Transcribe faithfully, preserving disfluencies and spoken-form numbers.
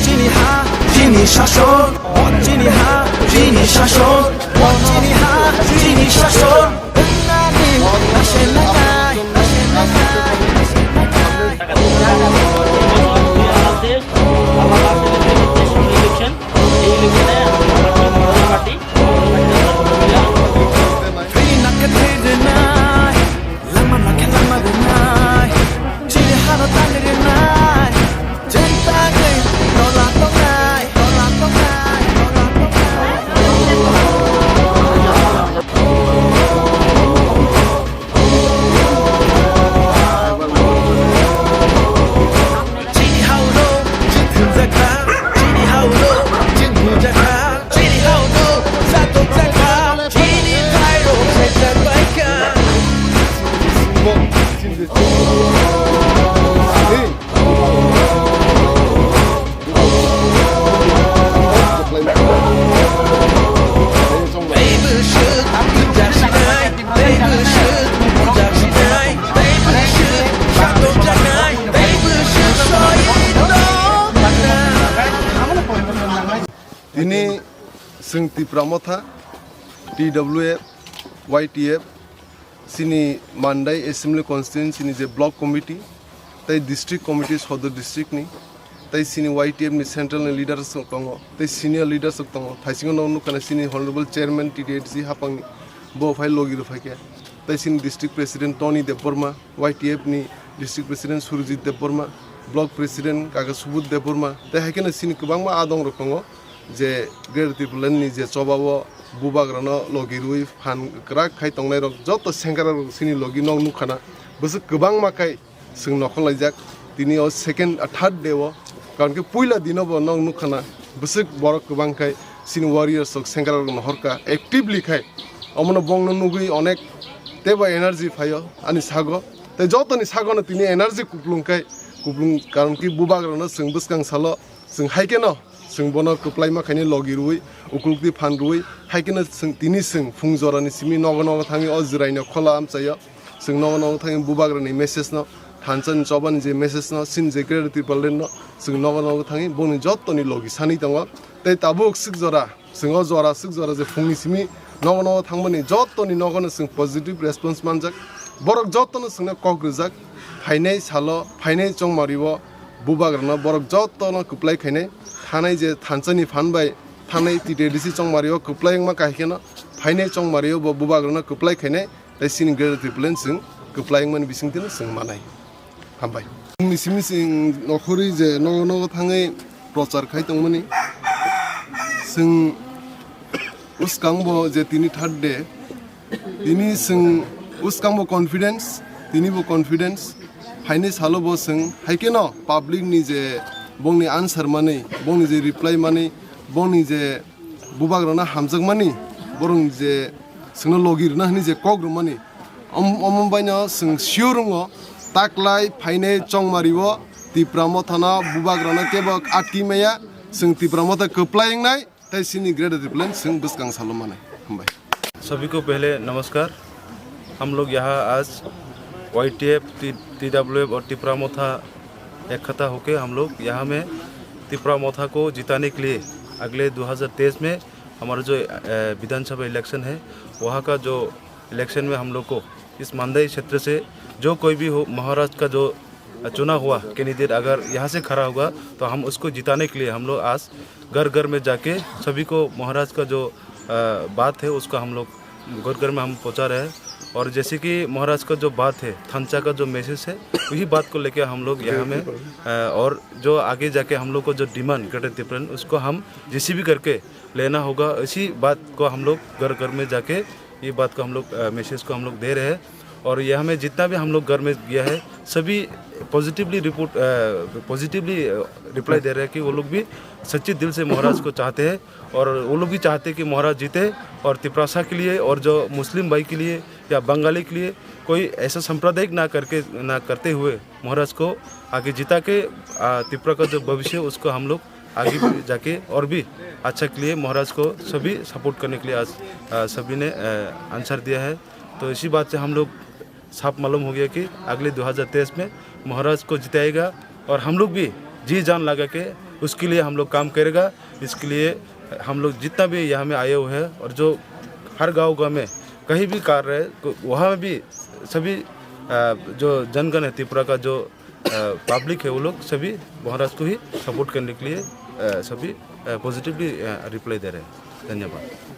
Chini ha, chini shason, chini ha, chini shason, chini ha, chini shason. Tini chwng Tipra Motha, T W F, Y T F, chini Mandai Assembly Constituency ni je Block Committee, tei District Committee Sodor District ni, tei chini Y T F ni central ni leaders rok tongo, tei senior leaders rok tongo. Thaisingo no nukha na chini Honorable Chairman T T A D C hapang ni, bo phai logi rw phai khe, tei chini District President Tony Debbarma, Y T F ni District President Surjit Debbarma, Block President Kaka Subodh Debbarma, tei hai kheno chini kwbangma adong rok tongo. Je Greater Tipraland ni je choba o bubagrano logi rwui phan kwrak khai tongnai rok joto sengkrak rok chini logi nog nukha na, bwswk kwbangma khai chwng nokhorlaijak. Tini o second, ah, third day o, karon khe puila dino bo nog nukha na, bwswk borok kwbang khai chini warriors rok sengkrak rok nohor kha actively khai, omono bongno nugui onek teibo energy phaio ani sago, tei jotoni sagono tini energy kuplung khai kuplung, karon khe bubagrano chwng bwskang salo chwng hai kheno chwng bono kwplaima khainai logi rwui, ukulukti phan rwui, hai kheno chwng tini chwng phung jorani simi nogo nogo thangwi o jwraino khola amchaio. Chwng nogo nogo thangwi bubagrani message no, thansa ni choba ni je message no, chini je Greater Tipraland no chwng nogo nogo thangwi boni jottoni logi sanwi tongo. Tei tabuk swk jora, chwng o jora swk jora je phungni simi nogo nogo thangmani jottoni nogo no chwng positive response manjak. Borok jottono chwngno kok rwjak, phainai salo, phainai chongmario bubagrano borok jottono kwplai khainai, thanai je thansa ni phan bai thanai T T A D C chongmario kwplai wngma kahai kheno, phainai chongmario bo bubagrano kwplai khainai, tei chini Greater Tipraland chwng kwplai wngmani bisingtwino chwng manai. Hambai. Chwng misi misi nokhorwi je nogo nogo thangwi prochar khai tongmani, chwng bwskangbo je tini third day, tini chwng bwskangbo confidence, tinibo confidence, phainai salo bo chwng hai kheno public ni je bongni answer manwi, bongni je reply manwi, bongni je bubagrano hamjakmani, borok je chwngno logi rwna hwnwi je kok rwmani, om-, omo baino chwng sure wngo, taklai phainai chongmario Tipra Mothano bubagrano kebo atki maya, chwng Tipra Motha kwplai wngnai, tei chini Greater Tipraland chwng bwskang salo manai. Hambai. सभी को पहले नमस्कार। हम लोग यहाँ आज Y T F, T, T W F और तिपरा मोथा इकट्ठा होके हम लोग यहाँ में तिपरा मोथा को जिताने के लिए अगले दो हज़ार तेईस में हमारा जो, अ, विधानसभा इलेक्शन है, वहाँ का जो इलेक्शन में हम लोग को इस मंडई क्षेत्र से जो कोई भी हो, महाराष्ट्र का जो चुना हुआ कैंडिडेट अगर यहाँ से खड़ा होगा तो हम उसको जिताने के लिए हम लोग आज घर घर में जाके सभी को महाराज का जो, अ, बात है उसको हम लोग घर घर में हम पहुँचा रहे हैं। और जैसे कि महाराज का जो बात है, थांचा का जो मैसेज है, वही बात को लेके हम लोग यहाँ में, अ, और जो आगे जाके हम लोग को जो डिमांड ग्रेटर तिपरन, उसको हम जैसे भी करके लेना होगा, इसी बात को हम लोग घर घर में जाके ये बात को हम लोग, अ, मैसेज को हम लोग दे रहे हैं। और यहाँ में जितना भी हम लोग घर में गया है, सभी पॉजिटिवली रिपोर्ट, अ, पॉजिटिवली, अ, रिप्लाई दे रहे हैं कि वो लोग भी सच्चे दिल से महाराज को चाहते हैं और वो लोग भी चाहते हैं कि महाराज जीते और तिपरासा के लिए और जो मुस्लिम भाई के लिए या बंगाली के लिए कोई ऐसा सांप्रदायिक ना करके, ना करते हुए महाराज को आगे जिता के, आ, त्रिपुरा का जो भविष्य है, उसको हम लोग आगे भी जाके और भी अच्छा के लिए महाराज को सभी सपोर्ट करने के लिए आज, आ, सभी ने, आ, आंसर दिया है। तो इसी बात से हम लोग साफ मालूम हो गया कि अगले दो हज़ार तेईस में महाराज को जिताएगा और हम लोग भी जी जान लगा के उसके लिए हम लोग काम करेगा। इसके लिए हम लोग जितना भी यहाँ में आए हुए हैं और जो हर गांव गांव में कहीं भी कार्य है, को-, वहाँ भी सभी, अ, जो जनगण है त्रिपुरा का, जो, अ, पब्लिक है, वो लोग सभी महाराज को ही सपोर्ट करने के लिए, अ, सभी, अ, पॉजिटिवली, अ, रिप्लाई दे रहे हैं। धन्यवाद।